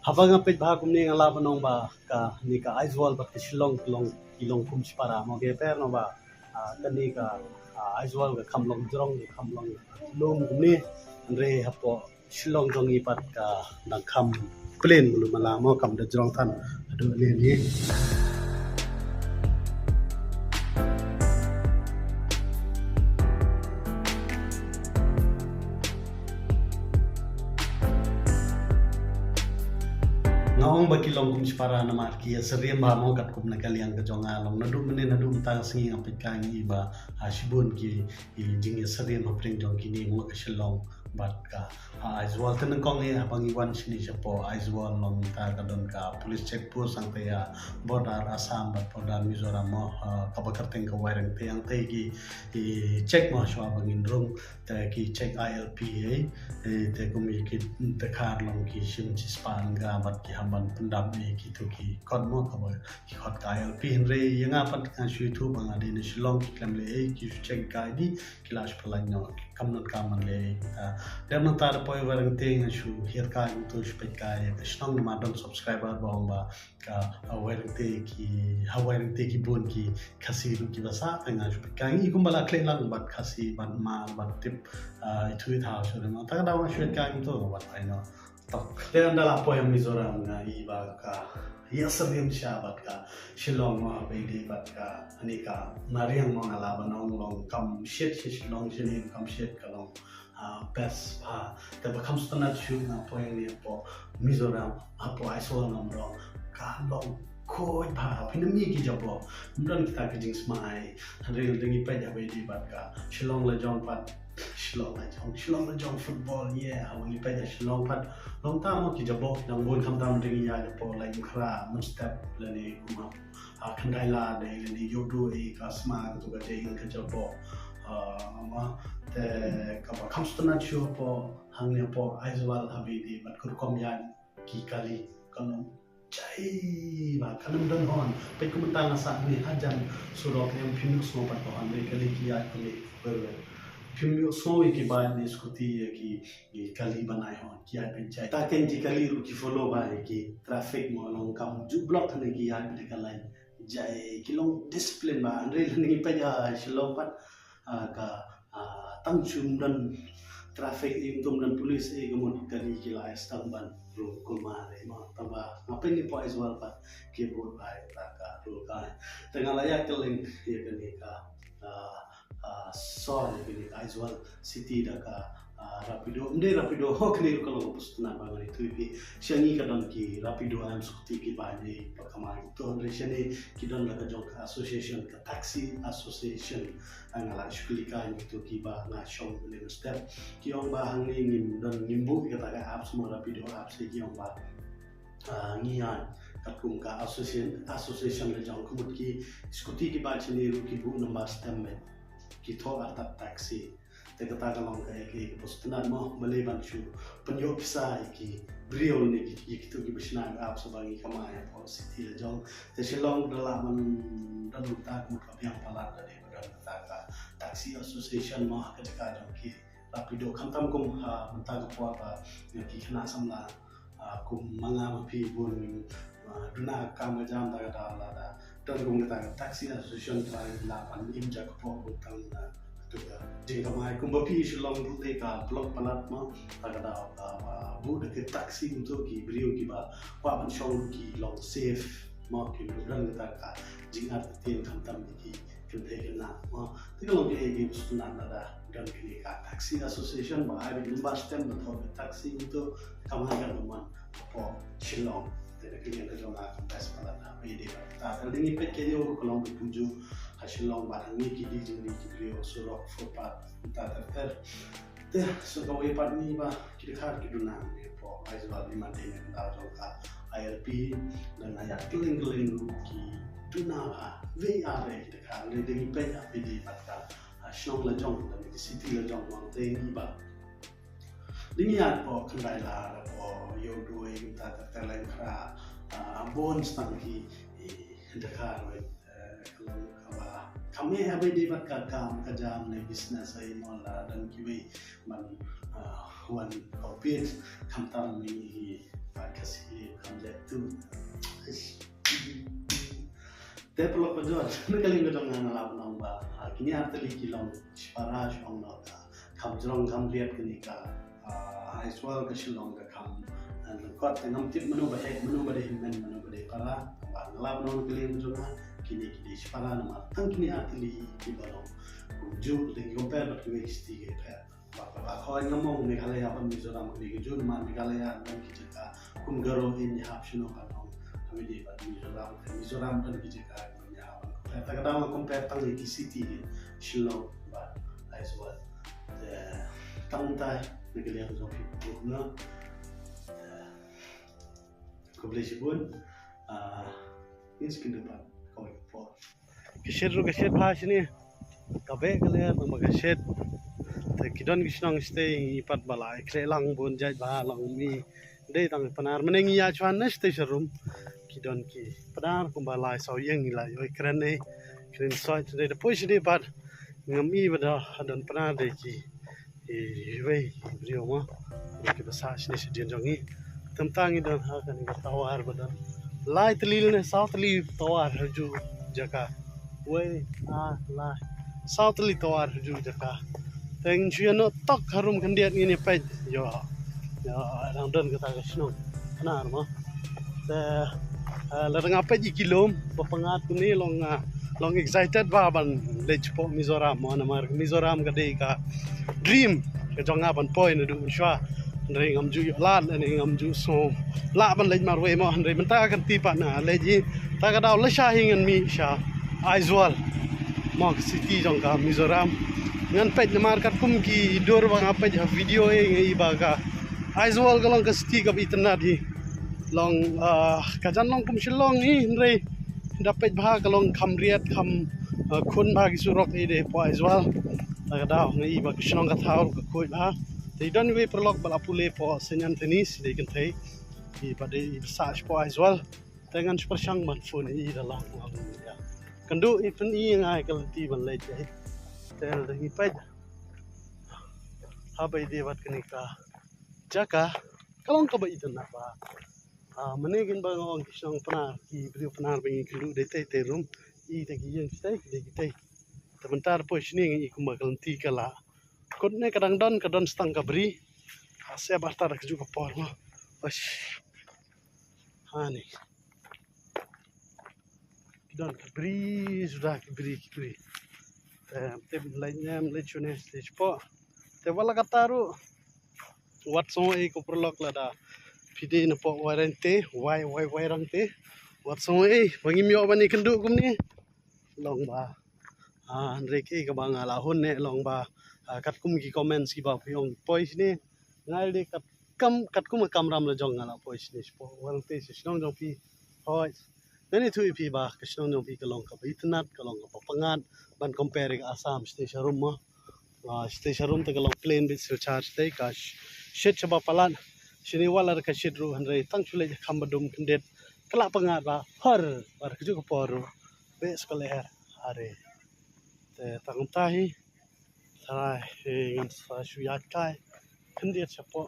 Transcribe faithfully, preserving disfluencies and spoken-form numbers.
Haba nga peit bha kumne nga lah ban ong ba kane ka Aizawl bad ka Shillong ki long, ki long kum shipara mo, ka pher no ba. Ah, kane ka, ah, Aizawl ka kham long jrong, ka kham long lum kumne. Hynrei hapoh Shillong jong ngi pat ka dang kham plain mulu mala mo, kam da jrong than. Haduh ne ne. Nga ong ba ki long kum shipara namar ki ïasyriem bha mo, katkum na ka liang ka jong nga long naduh mynne naduh mynta ka sngi nga peit ka ngi ba, ah, shibun ki, ki jingïasyriem hapdeng jong kine mo, ka Shillong bad ka, ah, Aizawl. Te nyngkong eh haba ngi wan shane shapoh Aizawl long mynta ka don ka police check post hangta ïa border Assam bad border Mizoram mo, ah, kaba kyrteng ka Wai Rengtei, hangta ki, ki check mo shuwa ba ngin rung. Te ki check I L P eh, eh, te kum ïa ki dkhar long ki shim shispah tyngka bad ki hap ban pyndap ïa kito ki kot mo, kaba ki kot ka I L P. Hynrei ïa nga pat nga shu ïathuh ba nga dei na Shillong, ki khlem leh ei, ki shu check ka I D, ki lah shu pyllait noh, kam don kam ban leh ei. Ah, dep nangta da poi Wai Rengtei nga shu hiar kai kumto, shu peit kai ïa ka shnong namar don subscriber ba ong ba ka, ah, Wai Rengtei ki, ha Wai Rengtei ki bun ki Khasi ruh kiba sah. Te nga shu peit kai, ngi kumba la khleh lang bad Khasi bad Hmar bad tip, ah, ithuh ithaw shuh, nangta ka daw nga shu peit kai kumto bad ai no. Tok. Te ynda la poi ha Mizoram nga i ba ka ïasyriem sha bad ka Shillong mo, haba ïadei bad kane ka Mariang mo, nga lah ban ong long kam shet sha Shillong shane, kam shet, ka long, ah, best bha. Te ba kham sngewtynnat shuh nga poi hangne hapoh Mizoram, hapoh Aizawl, ngam long, ka long khuid bha. Phin ym i ki jabok, ym don kita ki jingsmai. Hynrei lada ngi peit haba ïadei bad ka Shillong la jong pat, Shillong la jong, Shillong la jong football, yeah. Haba ngi peit ha Shillong pat, long tam mo ki jabok ki dang bun, khamtam lada ngi ïaid hapoh Laitumkhrah mynstep lane kumba, ah, Khyndai Lad lane Ïewduh, eh, ka sma kato ka jingïaid ka jabok. Ah, ma, te kaba kham sngewtynnat shuh hapoh hangne hapoh Aizawl haba ïadei bad ka rukom ïaid ki kali, ka long jai bha, kan ym don hon. Peit kumta nga sah ne hajan surok ne phim ïohsngew pat ka hon, ne kali ki ïaid kumne. Phim ïohsngew ïa ki bike ne scooty, ïa ki, ki kali ban ai hon, ki ïaid peit jai. Ta kein ki kali ruh ki follow bha ïa ki traffic mo, long kam ju block ne ki ïaid peit ka line. Jai, ki long discipline bha. Hynrei lada ngi peit ha Shillong pat, ah, ka, ah, tang shu ym don traffic, ym don police, eh, ka mut kali ki la ai stamp ban rung kulmar, eh, mo. Tangba nga peit ne hapoh Aizawl pat ki bud bha ïa kata ka rule ka. Te nga la ïa kylleng ïa kane ka, ah, ah, sor ïa kane ka Aizawl City da ka, ah, Rapido. Ym dei Rapido, ho, kane ruh ka long ka bus tnat ba ngan ïathuh ïa phi. Sha ngi ka don ki Rapido, em, scooty kiba ngi ba kamai. To, hynrei shane ki don la ka jong ka association, ka Taxi Association. Nga la shu kylli kai ïa kito kiba nga shong mynne mynstep. Ki ong ba hangne ngim don, ngim buh ïa kata ka apps mo, Rapido apps, ki ong ba, ah, ngi ïaid katkum ka association, association la jong, ka mut ki scooty kiba shane ruh ki buh number stem beit, ki thoh artat taxi. Te kata ka long kaei kaei ka bus tnat mo, balei ban shu pynïoh pisa ïa ki briew ne ki, ïa kito kiba shna ka apps ba ngi kamai hapoh city la jong. Te Shillong da lah ban don kata ka mut ka biang palat, da dei ba don kata ka Taxi Association mo, ha ka jaka jong ki Rapido. Khamtam kum ha mynta ka por ba ngi ki khynnah samla, ah, kum ma nga ma phi bun, ah, duna ka kam ka jam, ta ka daw lada don kum kata ka Taxi Association, ka la ban im ja ka por, tang, ah, tu ka jingkamai. Kumba phi Shillong ruh te ka block palat mo, ta ka daw, ah, ah, buh da ka taxi untuk ki briew kiba kwah ban shong ruh ki long safe mo, ki don kata ka jingartatien khamtam ïa ki kynthei khynnah mo. Te ka long kaei kaei ka bus tnat lada don kane ka Taxi Association ba ai beit number stem ba thoh beit taxi, to kam ha ka bymman hapoh Shillong. Te na ka liang ka jong nga kam best palat na ba ïadei bad kata. Te lada ngi peit ka ïew ruh ka long ka kumjuh ha Shillong, bad hangne ki dih jingdih ki briew, surok, footpath, kumta ter ter. Te sa kawei pat ngi ba ki dkhar ki duna hangne hapoh Aizawl, ngi mat dei na ka daw jong ka I L P, da nga ïa kylleng kylleng ruh ki duna bha, wei ar ki dkhar, lada ngi peit ha ba ïadei bad ka, ah, shnong la jong, lane ka city la jong, nangta ngi ba, da ngi ïaid hapoh Khyndai Lad, hapoh Ïewduh, kumta ter ter, Laitumkhrah, ah, bun tang ki, eh, dkhar, eh, ka long kaba Kam eh ha ba ïadei bad ka kam ka jam ne business ei mo, la don kiwei ban wan compete, khamtam ïa ngi hi ka Khasi kam jait tu. Te paralok ba jor, na ka liang ka jong nga nga lah ban ong ba kine artylli ki long shipara shong noh ka kham jrong kham riat kane ka Aizawl ka Shillong ka kham lyngkot. Te ngam tip mano ba heh, mano ba dei hynmen, mano ba dei para. Ba nga lah ban ong na ka liang ka jong nga kine ki dei shipara namar tang kine artylli kiba long kumjuh, lada ngi compare bad kiwei ki city ki pher. Ba ka ba khoi ngam ong Meghalaya bad Mizoram ka dei kajuh namar Meghalaya don ki jaka kum Garo, Inn, Yahap, Shillong, Pangong, kaba ïadei bad Mizoram. Te Mizoram don ki jaka kum Yahap, Pangong. Te ka dang compare tang ïa ki city ki Shillong bad Aizawl. Te tang tai na ka liang jong phi bun na. Khublei shibun. Ngin sa ïakynduh pat kawei ka por. Ka shit ruh ka shit bha shane. Ka beh ka lyer tang ba ka shit. Te ki don ki shnong shatei ngi pat ba la ïakhleh lang bun jait bha long mi. Dei tang Pnar mynne ngi ïa shuwa na shatei sharum. Ki don ki Pnar kumba lai saw ïing ngi la ïoh kren ei kren soi te dei da poi shane pat. Ngam i ba da don Pnar dei ki iwei i briew mo kiba sah shane shadien jong ngi. Te mynta ngi don ha kane ka tower ba don lai tylli ne saw tylli tower ha juh jaka. Wei a lai saw tylli tower ha juh jaka. Te ngin shu ïa noh tok harum khyndiat ngin ïa peit. Ïoh ïoh dang don kata ka shnong Pnar mo. Te lada nga peit ïa ki lum ba pyngngad kumne long long excited bha ban leit shapoh Mizoram mo, namar Mizoram ka dei ka dream ka jong nga ban poi naduh mynshuwa. Hynrei ngam ju ïoh lad ne ngam ju sngew lah ban leit marwei mo, hynrei mynta ka kynti pat nga leit hi. Ta ka daw lashai hi ngan mih sha Aizawl mo, ka city jong ka Mizoram. Ngan peit namar katkum ki dur ba nga peit ha video ei nga i ba ka Aizawl ka long ka city kaba itynnad hi. Long ka jan long kum Shillong hi hynrei da peit bha ka long kham riat kham khun bha ki surok ei dei hapoh Aizawl. Ta ka daw nga i ba ka shnong ka thaw ka khuid bha. Te i don iwei paralok ba la pule hapoh Saint Anthony's dei kynthei i ba dei i ba sah shapoh Aizawl. Te ngan shu pyrshang ban phone ïa i da lang lang ïa. Kynduh i pyni ïa nga ïa ka lynti ban leit ïa i. Te lada ngi peit ha ba ïadei bad kane ka jaka ka long kaba itynnad bha. Mynne kin ba nga ong ki shnong Pnar ki briew Pnar ba ngi kynduh dei tei tei rum. I te ki ïing ki tei ki dei ki tei. Te mynta da poi shane ngi i kumba ka lynti ka la kut ne ka dang don ka don stang ka bri. Ha se ba ta da ka juh ka por mo. Bash. Hani. Ki don ki bri suda ki bri ki bri. Te tip leit ne em leit shune leit shapoh. Te wala kata ruh wat sngew ei ko paralok lada phi dei na poh Wairengte wai wai Wairengte. Wat sngew ei ba ngim ïoh ban ïakynduh kumne. Long ba hynrei kaei kaba nga la hun ne long ba katkum ki comments kiba phi ong poi shane. Nga dei kat kam katkum ka kamram la jong nga la poi shane shapoh Wairengte sha shnong jong phi. Hoi. Ngan ïathuh ïa phi ba ka shnong jong phi ka long kaba itynnad, ka long kaba pyngngad ban compare ïa ka Assam shatei sharum mo. Shatei sharum te ka long plain beit Silchar shatei ka shit shaba palat. Shane wat la ka shit ruh hynrei tang shu leit kham ba dum kyndit ka la pyngngad ba hor ba ka juh ka por ruh. Beh skul er are. Te tang ta hi. Tharai ngan sa shu ïaid kai khyndiat shapoh.